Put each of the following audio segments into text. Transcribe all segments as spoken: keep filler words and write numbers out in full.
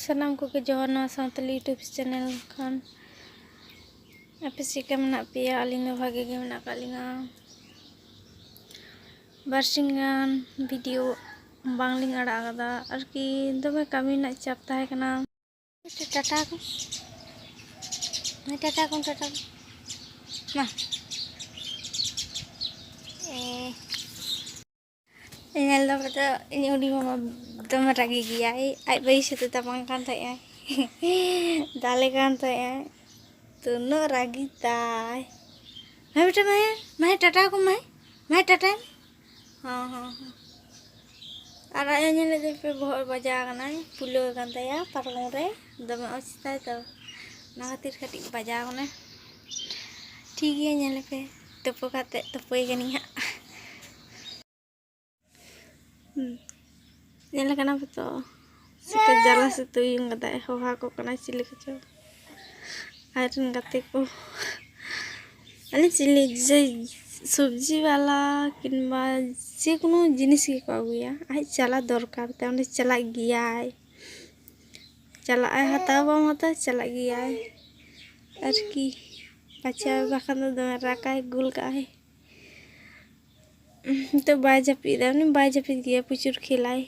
ᱥᱟᱱᱟᱢ ᱠᱚᱜᱮ ᱡᱚᱦᱟᱨ ᱱᱚᱣᱟ ᱥᱟᱶᱛᱟᱞᱤ YouTube channel ᱠᱷᱚᱱ᱾ ᱟᱯᱮ ᱪᱮᱫ ᱞᱮᱠᱟ ᱢᱮᱱᱟᱜ ᱯᱮᱭᱟ? ᱟᱹᱞᱤᱧ ᱫᱚ ᱵᱷᱟᱜᱮ ᱜᱮ ᱢᱮᱱᱟᱜ ᱟᱠᱟᱫ ᱞᱤᱧᱟ᱾ ᱵᱟᱨᱥᱤᱧ ᱜᱟᱱ video ᱵᱟᱝᱞᱤᱧ ᱟᱲᱟᱜ ᱟᱠᱟᱫᱟ, ᱟᱨᱠᱤ ᱫᱚᱢᱮ ᱠᱟᱹᱢᱤ ᱨᱮᱱᱟᱜ ᱪᱟᱯ ᱛᱟᱦᱮᱸ ᱠᱟᱱᱟ᱾ ᱴᱟᱴᱟ ᱠᱚ, ᱢᱟᱭ ᱴᱟᱴᱟ ᱠᱚ, ᱴᱟᱴᱟ ᱠᱚ᱾ ᱢᱟ᱾ ᱮ᱾ ᱧᱮᱞ ᱫᱚ ᱯᱮ ᱛᱚ, ᱤᱧ ᱦᱩᱰᱤᱧ ᱢᱟᱢᱟ ᱫᱚᱢᱮ ᱨᱟᱹᱜᱤ ᱜᱮᱭᱟᱭ᱾ ᱟᱡ ᱵᱟᱹᱦᱩ ᱥᱟᱛᱮ ᱛᱟᱯᱟᱢ ᱠᱟᱱ ᱛᱟᱦᱮᱸᱜᱼᱟᱭ᱾ ᱫᱟᱞᱮ ᱠᱟᱱ ᱛᱟᱦᱮᱸᱜᱼᱟᱭ᱾ ᱛᱚ ᱩᱱᱟᱹᱜ ᱨᱟᱹᱜᱤ ᱛᱟᱭ᱾ ᱢᱟᱭ ᱵᱮᱴᱟ ᱢᱟᱭ, ᱢᱟᱭ ᱴᱟᱴᱟ ᱠᱚ ᱢᱟᱭ, ᱢᱟᱭ ᱴᱟᱴᱟᱭ ᱢᱮ᱾ ᱦᱚᱸ, ᱦᱚᱸ, ᱦᱚᱸ᱾ ᱟᱨ ᱟᱡ ᱦᱚᱸ ᱧᱮᱞᱮᱫ ᱫᱚ ᱯᱮ ᱵᱚᱦᱚᱜ ᱨᱮ ᱵᱟᱡᱟᱣ ᱟᱠᱟᱱᱟᱭ, ᱯᱷᱩᱞᱟᱹᱣ ᱟᱠᱟᱱ ᱛᱟᱭᱟ ᱯᱟᱨᱠᱚᱢ ᱨᱮ᱾ ᱫᱚᱢᱮ ᱚᱥᱩᱥᱛᱷᱟᱭ ᱛᱚ᱾ ᱚᱱᱟ ᱠᱷᱟᱹᱛᱤᱨ ᱠᱟᱹᱴᱤᱡ ᱵᱟᱡᱟᱣ ᱟᱠᱟᱱᱟᱭ᱾ ᱴᱷᱤᱠ ᱜᱮᱭᱟ, ᱧᱮᱞᱮ ᱯᱮ᱾ ᱛᱩᱯᱩ ᱠᱟᱛᱮ ᱛᱩᱯᱩᱭ ᱠᱟᱹᱱᱟᱹᱧ ᱦᱟᱸᱜ᱾ ᱦᱩᱸ᱾ ᱧᱮᱞ ᱠᱟᱱᱟ ᱯᱮ ᱛᱚ? ᱪᱤᱠᱟᱹ ᱡᱟᱞᱟ ᱥᱮ ᱛᱩᱭᱩᱝ ᱠᱟᱫᱟᱭ, ᱦᱚᱦᱚ ᱟᱠᱚ ᱠᱟᱱᱟᱭ ᱪᱤᱞᱤ ᱠᱚᱪᱚ᱾ ᱟᱡᱨᱮᱱ ᱜᱟᱛᱮ ᱠᱚ᱾ ᱟᱞᱮ ᱪᱤᱞᱤ ᱡᱮ ᱥᱚᱵᱽᱡᱤ ᱵᱟᱞᱟ ᱠᱤᱝᱵᱟ ᱡᱮᱠᱳᱱᱳ ᱡᱤᱱᱤᱥ ᱜᱮᱠᱚ ᱟᱹᱜᱩᱭᱟ, ᱟᱡ ᱪᱟᱞᱟᱜ ᱫᱚᱨᱠᱟᱨ ᱛᱟᱭ, ᱚᱸᱰᱮ ᱪᱟᱞᱟᱜ ᱜᱮᱭᱟᱭ᱾ ᱪᱟᱞᱟᱜ ᱟᱭ, ᱦᱟᱛᱟᱣ ᱵᱟᱢ ᱦᱟᱛᱟᱣ, ᱪᱟᱞᱟᱜ ᱜᱮᱭᱟᱭ᱾ ᱟᱨᱠᱤ ᱯᱟᱪᱷᱮ ᱵᱟᱠᱷᱟᱱ ᱫᱚ ᱫᱚᱢᱮ ᱨᱟᱜᱟᱭ, ᱜᱩᱞ ᱠᱟᱜᱼᱟᱭ᱾ ᱱᱤᱛᱚᱜ ᱵᱟᱭ ᱡᱟᱹᱯᱤᱫ ᱮᱫᱟ, ᱩᱱᱤ ᱵᱟᱭ ᱡᱟᱹᱯᱤᱫ ᱜᱮᱭᱟ, ᱯᱨᱚᱪᱩᱨ ᱠᱷᱮᱞᱟᱭ᱾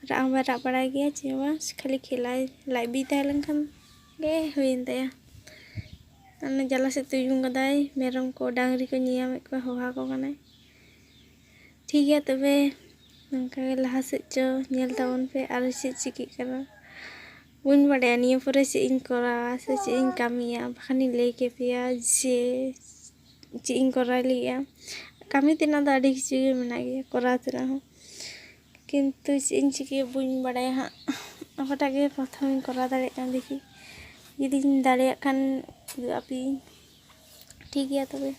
ᱨᱟᱜ ᱦᱚᱸ ᱵᱟᱭ ᱨᱟᱜ ᱵᱟᱲᱟᱭ ᱜᱮᱭᱟ, ᱪᱮᱫ ᱦᱚᱸ ᱵᱟᱝ, ᱠᱷᱟᱹᱞᱤ ᱠᱷᱮᱞᱟᱭ᱾ ᱞᱟᱡ ᱵᱤ ᱛᱟᱦᱮᱸ ᱞᱮᱱᱠᱷᱟᱱ ᱜᱮ ᱦᱩᱭᱮᱱ ᱛᱟᱭᱟ᱾ ᱚᱱᱟ ᱡᱟᱞᱟ ᱥᱮᱫ ᱛᱩᱭᱩᱝ ᱠᱟᱫᱟᱭ, ᱢᱮᱨᱚᱢ ᱠᱚ, ᱰᱟᱝᱨᱤ ᱠᱚ ᱧᱮᱧᱟᱢᱮᱫ ᱠᱚᱣᱟ, ᱦᱚᱦᱚ ᱟᱠᱚ ᱠᱟᱱᱟᱭ᱾ ᱴᱷᱤᱠ ᱜᱮᱭᱟ ᱛᱚᱵᱮ, ᱱᱚᱝᱠᱟ ᱜᱮ ᱞᱟᱦᱟ ᱥᱮᱫ ᱪᱚ ᱧᱮᱞ ᱛᱟᱵᱚᱱ ᱯᱮ ᱟᱨ ᱪᱮᱫ ᱪᱤᱠᱟᱹᱜ ᱠᱟᱱᱟ᱾ ᱵᱟᱹᱧ ᱵᱟᱰᱟᱭᱟ ᱱᱤᱭᱟᱹ ᱯᱚᱨᱮ ᱪᱮᱫ ᱤᱧ ᱠᱚᱨᱟᱣᱟ ᱥᱮ ᱪᱮᱫ ᱤᱧ ᱠᱟᱹᱢᱤᱭᱟ, ᱵᱟᱠᱷᱟᱱᱤᱧ ᱞᱟᱹᱭ ᱠᱮᱯᱮᱭᱟ ᱡᱮ ᱪᱮᱫ ᱤᱧ ᱠᱚᱨᱟᱣ ᱞᱟᱹᱜᱤᱫᱼᱟ᱾ ᱠᱟᱹᱢᱤ ᱛᱮᱱᱟᱜ ᱫᱚ ᱟᱹᱰᱤ ᱠᱤᱪᱷᱩ ᱜᱮ ᱢᱮᱱᱟᱜ ᱜᱮᱭᱟ ᱠᱚᱨᱟᱣ ᱛᱮᱱᱟᱜ ᱦᱚᱸ, ᱠᱤᱱᱛᱩ ᱪᱮᱫ ᱤᱧ ᱪᱤᱠᱟᱹᱭᱟ ᱵᱟᱹᱧ ᱵᱟᱰᱟᱭᱟ ᱦᱟᱸᱜ᱾ ᱚᱠᱟᱴᱟᱜ ᱜᱮ ᱯᱨᱚᱛᱷᱚᱢᱤᱧ ᱠᱚᱨᱟᱣ ᱫᱟᱲᱮᱭᱟᱜ ᱠᱟᱱᱟ, ᱫᱮᱠᱷᱤ ᱡᱩᱫᱤᱧ ᱫᱟᱲᱮᱭᱟᱜ ᱠᱷᱟᱱ ᱩᱫᱩᱜ ᱟᱯᱮᱭᱟᱹᱧ᱾ ᱴᱷᱤᱠ ᱜᱮᱭᱟ ᱛᱚᱵᱮ,